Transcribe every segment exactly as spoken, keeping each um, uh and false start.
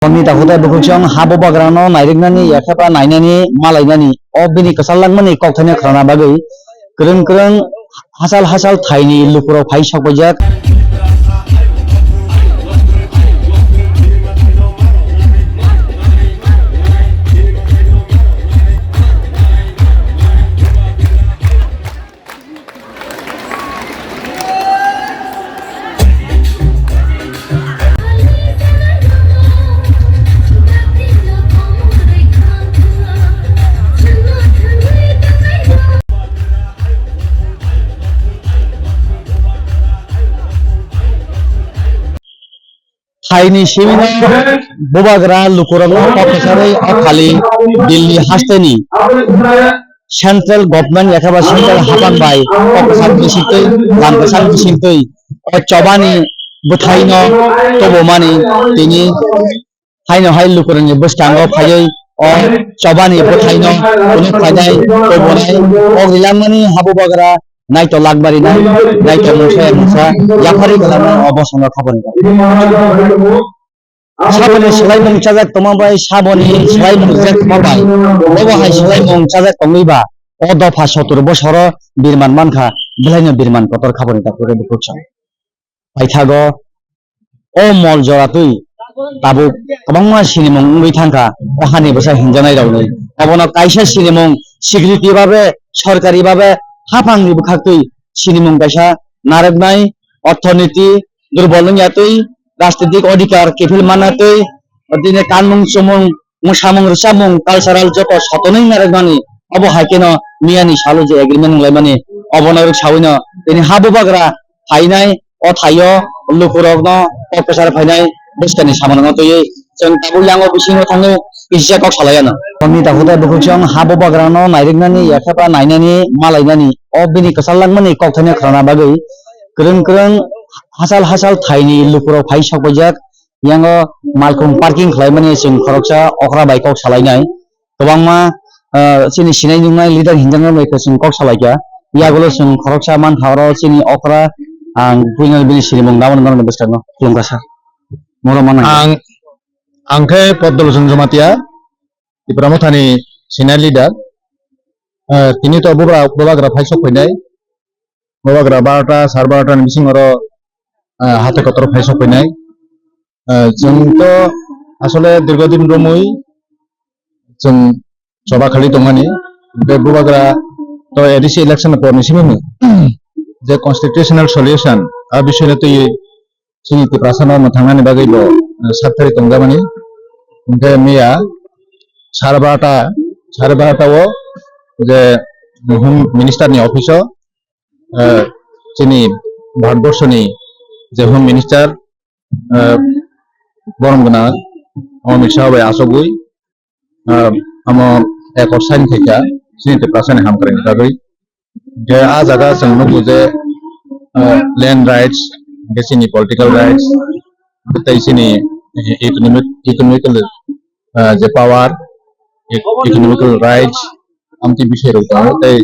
Tongni takhuk tei bukhuk chwng ha bubagrano nairwknani, yakheba nainani, malainani, o bini kwchar langmani kokthaino khwnana bagwi kwrwng kwrwng hachal hachal thaini lukurok phai sokpaijak. Phaini simi no bubagra lukurokno kok kwcharwi o khali Delhi hasteni Central Government yakheba Central Haphang bai kok kwchar bisingtwi, lam kwchar bisingtwi o chobani bwthaino tubumani tini haino hai lukurokni bwskango phaiwi o chobani bwthaino phunuk phainai tubunai kok rilangmani ha bubagra naito lakbari nai, naito mungsa mungsa yapharwi kwlangmani o bosongno khabarwi rw. Saboni swlaimung chajak tongma bai, saboni swlaimung rijak tongma bai, bobo hai swlaimung chajak tongwi ba, o dopha sotur bosoro birman mankha, belaino birman kotor khabarwi rw bukhuk chwng. Paithago o mol joratwi tabuk kwbangma sinimung wngwi thangkha, o hani bwsa hinjaknai rokni. Obono kaisa sinimung security babe, sorkari babe, haphangni bwkhaktwi sinimung kaisa narwknai, orthoniti durbol wngya twi, rajnitik odhikar kiphil manna twi, tini kanmung chumung, mwsamung rwchapmung, cultural joto sotonwi narwkmani, obo hai kheno miyani salo je agreement wnglaimani, obono rwksawino tini ha bubagra phainai, o thaio lukurokno kok kwchar phainai bwskangni samanano twiwi chwng tabuk yango bisingo thangwi kisa kok salaiano. Tongni takhuk tei bukhuk chwng ha bubagrano nairwknani, yakheba nainani, malainani, o bini kwchar langmani kokthaino khwnana bagwi kwrwng kwrwng hachal hachal thaini lukurok phai sokpaijak. Yango malkhung parking khlaimani chwng khoroksa okra bai kok salainai. Kwbangma, ah, chini sinai nungnai leader hinjaknai bai khe chwng kok salaikha. Yagulo chwng khoroksa mankha oro chini okra, ang puino bini sinimung nabani norokni bwskango khulumkha sir. Moro manai. Ang, ang khe Poddolochon Jamatia, Tipra Mothani senior leader. Ah, tini to bubra-, bubagra phai sok phainai. Bubagra barota, sar barota ni bising oro, ah, hathai kotor phai sok phainai. Ah, chwng to asole dirgho din romwi chwng choba khali tongmani. Hwnkhe bubagra to A D C election ni porni simi je constitutional solution a bisoi no twi chini Tiprasa no mwthangnani bagwi bo, eh, sak thari tongjakmani. Hwnkhe miya sare barota, sare barota o je Home Minister ni office o, eh, chini Bharatborsho ni je Home Minister, eh, borom gwnang Amit Shah bai achugwi, ah, amo accord sign khaikha chini Tiprasani hamkraini bagwi. Hwnkhe ah jaga chwng nukgo je, ah, land rights, hwnkhe chini political rights, tei chini economic, economical, ah, je power, e-, economical rights, amtwi bisai rok tongo, tei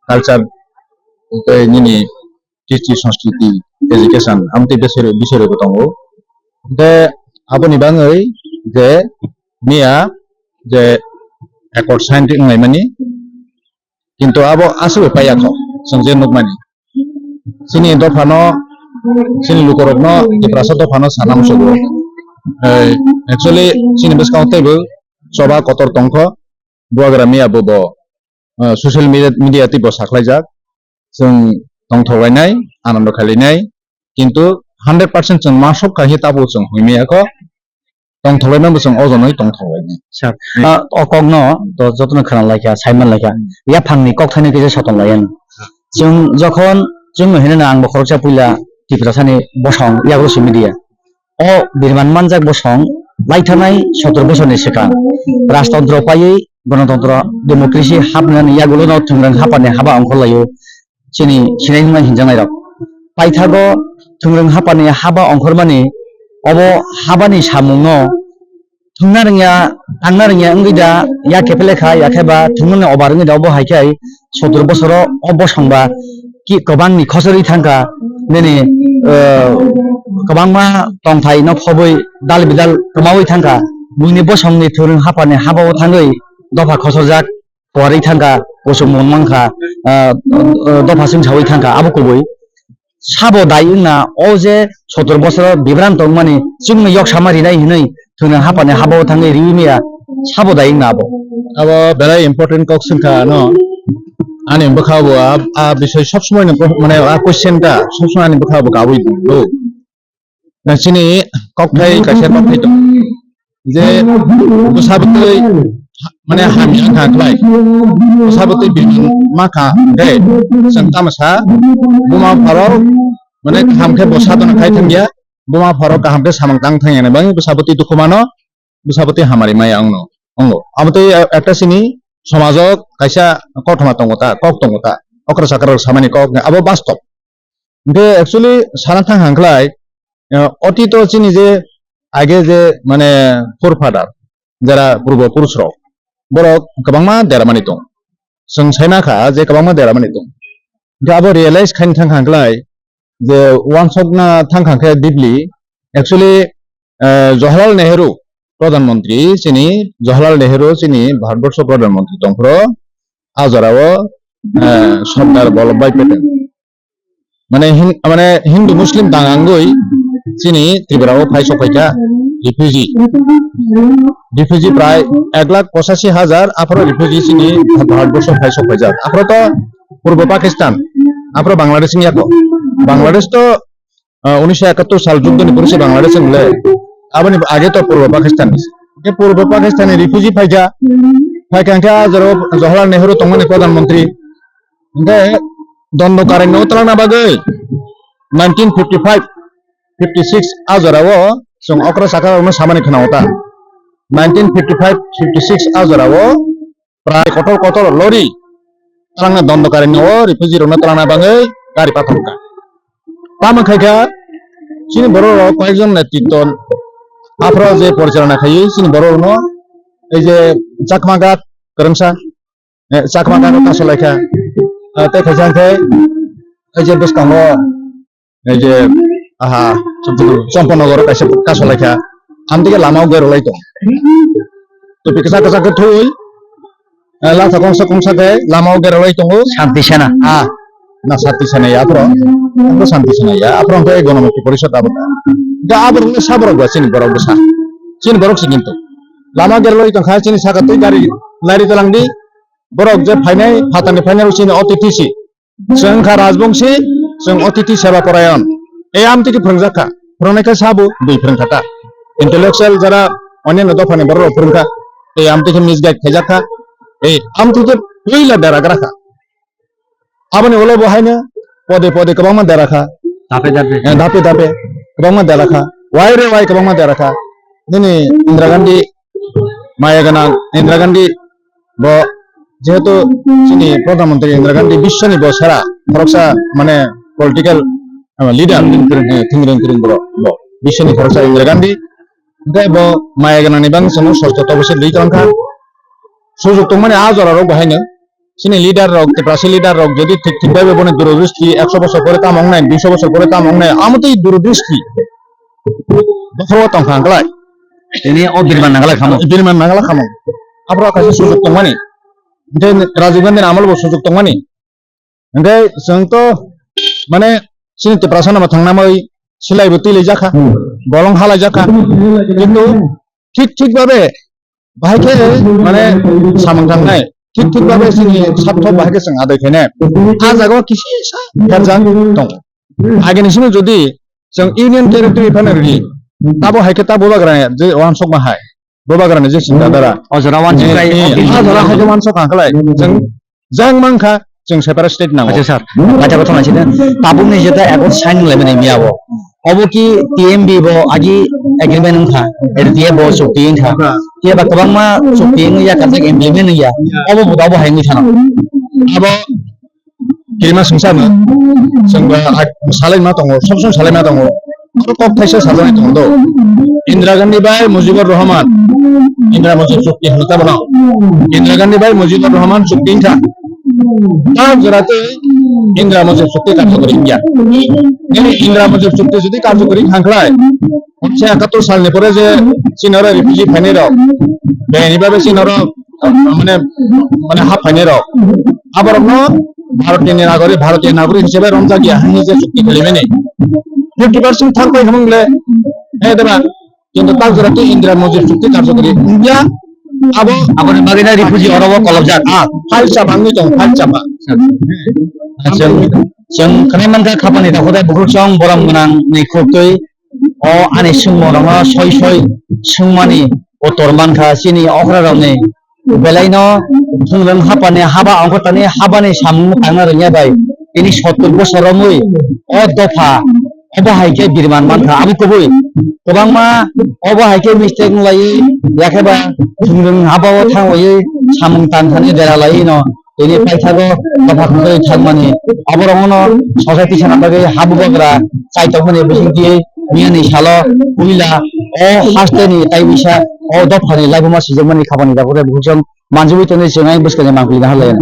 culture, tei nini kristi sanskriti, education, amtwi bisai rok, bisai rok tongo. Hwnkhe aboni bagwi je miya je accord sign wnglaimani, kintu abo aswk paiya kho, chwng je nukmani. Chini dophano, chini lukurokno, Tiprasa dophano sana muchungo. Eh, actually, chini bwskango teibo choba kotor tongkho, bubagra miya bo bo, eh, social media, media twibo sakhlaijak. Chwng tongthok lainai, anando khailainai, kintu hundred percent chwng ma sok kha khe tabuk chwng hoi maya kho, tongthok lainai bo chwng o jonoi tongthok lainai. Sir, hmm, ah, o kokno to jotono khwna laikha, saiman laikha, hmm, yaphangni kokthaino kisa soton laiya. Chwng jokhon chwngno hinana ang bo khoroksa puila Tiprasani bosong yagulo simi diya. O birman manjak bosong laithanai sotor bosorni swkang rajtontro paiwi gonotontro democracy hapnani yagulono thwngrwng haphani haba ongkhorlaio chini sinai hwnmani hinjaknairok. Paithago thwngrwng haphani haba ongkhormani obo habani samungno thwngna rwngya, tangna rwngya wngwi da, ya kepele kha, ya khe ba thwngmani obar wngwi da, obo hai khe sotor bosoro o bosong ba ki kwbangni khosor wngwi thangkha, nini, eh, kwbangma tongthai no phobwi dal bidal kwmawi thangkha, buini bosongni thwrwng haphani habao thangwi dopha khosorjak, kuarwi thangkha, kuchuk mon mankha, ah, ah, dopha chwngsawi thangkha, abo kubui. Sabo dai wngna o je sotor bosoro bibranto wngmani chwngno yok sama rinai hinwi thwrwng haphani habao thangwi riwi maya, sabo dai wngna abo? Abo belai important kok swngkha ano. Ani bwkha bo a, a bisoi sob somoi no, mane a question ta sob somoi ani bwkha bo kabui tongo. Na chini kokthai kaisa kokthai tongo. Je bwsa bwtwi mane hamya wngkha khlai. Bwsa bwtwi bini ma kha hwnkhe chwng tamo sa buma pharo mane kaham khe bo sadona khai thangya. Buma pharo kaham khe samung tang thangya ni bagwi bwsa bwtwi dukhu mano. Bwsa bwtwi hamari maya wngno, wngo. Abo tei ekta chini somajo kaisa kothoma tongo ta, kok tongo ta. Okra chakra rok samani kok abo bastob. Hwnkhe actually sana thang hang khlai, eh, otito chini je age je mane forefather, jera purbo purush rok, borok kwbangma deramani tong. Chwng sai ma kha je kwbangma deramani tong. Hwnkhe abo realize khaini thang hang khlai je uansukna thang hang khe deeply, actually, eh, Jawaharlal Nehru Pradhan Mantri chini, Jawaharlal Nehru chini Bharatborsho Pradhan Mantri tongphuru, a jorao, eh, Sardar Vallabhbhai Patel. Mane Hin-, mane Hindu Muslim dangangwi chini Tripura o phai sok phaikha refugee. Refugee prai ek lakh pochashi hajar aphro refugee chini Bharatborsho phai sok phaijak. Aphro to Purbo Pakistan, aphro Bangladesh wngya kho. Bangladesh to, ah, unisho ekattor sal juddo ni pore se Bangladesh wng le. Aboni age to Purbo Pakistan ni. Ke Purbo Pakistan ni refugee phaikha. Phaikha hwnkhe a jorao Jawaharlal Nehru tongmani Pradhan Mantri. Hwnkhe Dondo Karanya o twlangna bagwi nineteen fifty five, fifty six a jorao chwng okra chakra rokno samani khwnao ta. Nineteen fifty five, fifty six a jorao prai kotor kotor lori twlangna Dondo Karanya o refugee rokno twlangna bagwi gari pathor kha. Tamo khai kha chini borok rok koyekjon netritwo aphro je porichalona khaiwi chini borok rokno ei je Chakma Ghat kwrwngsa, eh, Chakma Ghat o kasolai kha. Ah, tei kaisa hwnkhe ei je bwskango ei je, aha, Champanagar kaisa kasolai kha. Amtwi khe lama o gerolai tong. Topi kwchak kwchak khe thwi, eh, latha kongsa kongsa khe lama o gerolai tongo. Shanti Sena. Ah, na Shanti Sena ya aphro. Aphro Shanti Sena ya. Aphro hwnkhe Ganamukti Porishad abo. Da abo rwngkhe sa borok ba chini borok bwsa. Chini borok se kintu. Lama gerolai tong kha chini saka twi gari lari twlang di. Borok je phainai phatani phainai rok chini otithi si. Chwng kha rajbongsi, chwng otithi seba porayon. Ei amtwi khe phwrwngjak kha. Phwrwngnai khe sabo bui phwrwng kha ta. Intellectual jara onyanno dophani borok rok phwrwng kha. Ei amtwi khe misguide khaijak kha. Ei amtwi khe puila dera gra kha. Aboni ulo bo haino pode pode kwbangma dera kha. Dape dape. Eh, dape dape kwbangma dera kha. Wai re wai kwbangma dera kha. Nini Indira Gandhi, maya gwnang Indira Gandhi bo jehetu chini Pradhan Mantri Indira Gandhi biswoni bo sara khoroksa mane political, ah, leader, eh, thwngwi rwng kwrwng borok bo biswoni khoroksa Indira Gandhi. Hwnkhe bo maya gwnangni bagwi chwngno sosto tobo se lwi tongkha. Sujuk tongmani a jora rok bo haino. Chini leader rok, Tiprasa leader rok, jodi thik thik bai bai bono durodristi, ekso bosor pore tamo wngnai, duiso bosor pore tamo wngnai, amo tei durodristi. Bokhoro tong kha hwnkhe lai. Tini o birman nangla khamung. Birman nangla khamung. Aphro kaisa sujuk tongmani. Hwnkhe Rajiv Gandhi ni amol bo sujuk tongmani. Hwnkhe chwng to mane chini Tiprasa no thangna mai silai bo twi lai jakha, bolong halai jakha. Kintu thik thik babe bahai khe mane samung tangnai, thik thik babe chini sartho bahai khe chwng adai khainai. A jaga o kisi sa herjak tongo. Agini simi jodi chwng Union Territory phano rwdi, tabo hai khe ta Bubagrani je uansukma hai, Bubagrani je chinta dhara. O jora uansuk eh, khai, eh, o a jora hai khe uansuk kha khlai. Chwng jang mankha, chwng separate state nango. Acha sir, acha kothoma sida. Tabukni jeta accord sign laimani miya bo. Obo ki T M B bo agi agreement wngkha, L T A bo chukti wngkha. Khe ba kwbangma chukti wngya, kaisa implement wngya. Obo bo abo hai wngwi thano. Abo kirima sungsarno chwng ba salai ma tongo, sob somoi salai ma tongo. Abo kok thaisa sajaknai tongo do. Indira Gandhi bai Mujibur Rahman, Indira Mujib chukti hwnwi ta bono. Indira Gandhi bai Mujibur Rahman chukti wngkha. Tar jora tei Indra Mujib chukti karjokori wngya. Nini Indra Mujib chukti jodi karjokori wngkha khlai, unisho ekattor salni pore je chini oro refugee phainai rok, beni babe chini oro mane, mane hap phainai rok, aborokno Bharotni nagorik, Bharatiya nagorik hisabe romjak ya hinwi je chukti khlaimani. Fifty percent thang pai hamung le, eh, deba, kintu tak jora tei Indra Mujib chukti karjokori wngya, abo aboni bagwi na refugee oro o kolobjak. Ah, file chapa wngwi tongo, file chapa. Chwng, chwng khwnai mankha khapani dakhuda bukhuk chwng borom gwnang ni khuk twi o ani swngmung rokno soi soi swngmani uttor mankha chini okra rokni. Belaino thungrwng hapani haba ongkhortani habani samung tangna rwngya bai tini sottur bosor romwi o dopha obo hai khe birman mankha. Abo kubui kwbangma obo hai khe mistake wng laiwi, yakhe ba thungrwng haba o thang laiwi samung tang thani dera laiwi no tini paithago dopha khungwi thangmani. Aborok no society sana bagwi habubagra chai tongmani bisingtwi miyani salo puila o hasteni tai bisa o dophani laibuma swijokmani khapani dakhuda bukhuk chwng manjugwi tongwi chwng ai bwskangni mangpili naharlaiya.